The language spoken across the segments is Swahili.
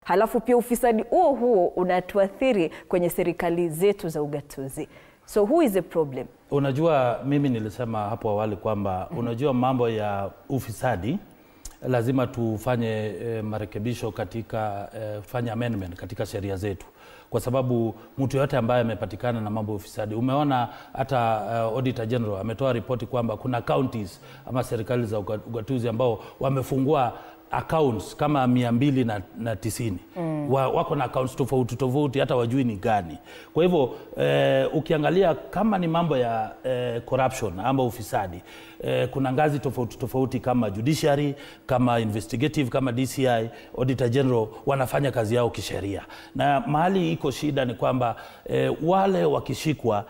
Halafu pia ufisadi huo huo unatuathiri kwenye serikali zetu za ugatuzi. So who is the problem? Unajua, mimi nilisema hapo awali kwamba unajua mambo ya ufisadi lazima tufanye marekebisho katika fanya amendment katika sheria zetu, kwa sababu mtu yote ambaye amepatikana na mambo ya ufisadi, umeona hata Auditor General ametoa ripoti kwamba kuna counties ama serikali za ugatuzi ambao wamefungua accounts kama 290. Wako na accounts tofauti tofauti, hata wajui ni gani. Kwa hivyo ukiangalia kama ni mambo ya corruption ama ufisadi, kuna ngazi tofauti tofauti kama judiciary, kama investigative, kama DCI, Auditor General wanafanya kazi yao kisheria. Na mahali iko shida ni kwamba wale wakishikwa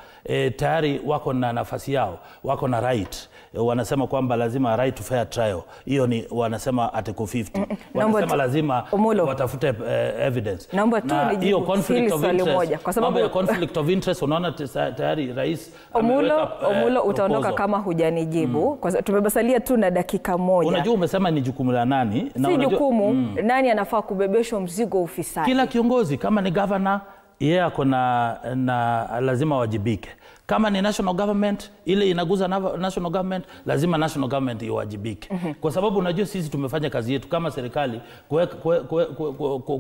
tayari wako na nafasi yao, wako na right. Wanasema kwamba lazima right to fair trial. Hiyo ni wanasema article 50. Wanasema lazima Omolo, watafute evidence. Naomba tu Na nijibu hiyo conflict hili of swali interest, moja, kwa sababu mambo ya conflict of interest unaona tayari rais Omulo, ameweka Omulo, utaondoka proposal. kama hujanijibu. Kwa sababu tumebasalia tu na dakika moja. Unajua umesema ni jukumu la nani? Na si unajua, jukumu, nani anafaa kubebeshwa mzigo wa ufisadi? Kila kiongozi, kama ni governor, yeye ako na lazima wajibike. Kama ni national government, ile inaguza national government, lazima national government iwajibike. Kwa sababu unajua sisi tumefanya kazi yetu kama serikali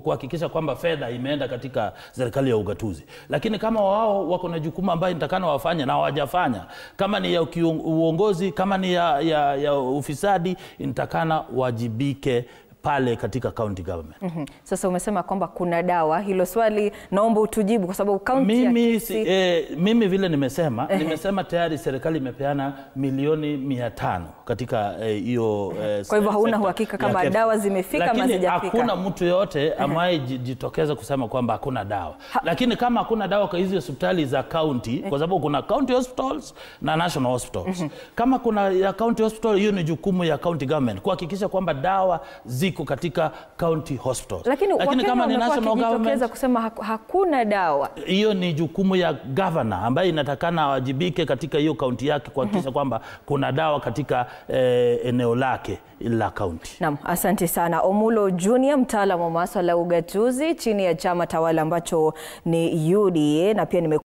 kuhakikisha kwamba fedha imeenda katika serikali ya ugatuzi. Lakini kama wao wako na jukumu ambayo nitakana wafanye na hawajafanya, kama ni ya uongozi, kama ni ya ufisadi, nitakana wajibike pale katika county government. Sasa umesema kwamba kuna dawa. Hilo swali naomba utujibu kwa sababu county ya Mimi, Kisii mimi vile nimesema tayari serikali imepeana milioni 500 katika hiyo Kwa hivyo hauna sekta uhakika ya kama KEPSA. dawa zimefika ama Lakini hazijafika. hakuna mtu yote ambaye jitokeza kusema kwamba hakuna dawa. Lakini kama hakuna dawa kwa hizi hospitali za county, kwa sababu kuna county hospitals na national hospitals. Kama kuna ya county hospital, hiyo ni jukumu ya county government kuhakikisha kwamba dawa ziko katika county hospitals. Lakini Lakini kama ni Wakenya national wamekuwa government, wakijitokeza kusema hakuna dawa. Hiyo ni jukumu ya governor ambaye inatakana awajibike katika hiyo kaunti yake kuhakikisha kwamba kuna dawa katika eneo lake la kaunti. Naam, asante sana Omulo Junior, mtaalamu wa masuala ya ugatuzi chini ya chama tawala ambacho ni UDA, na pia nime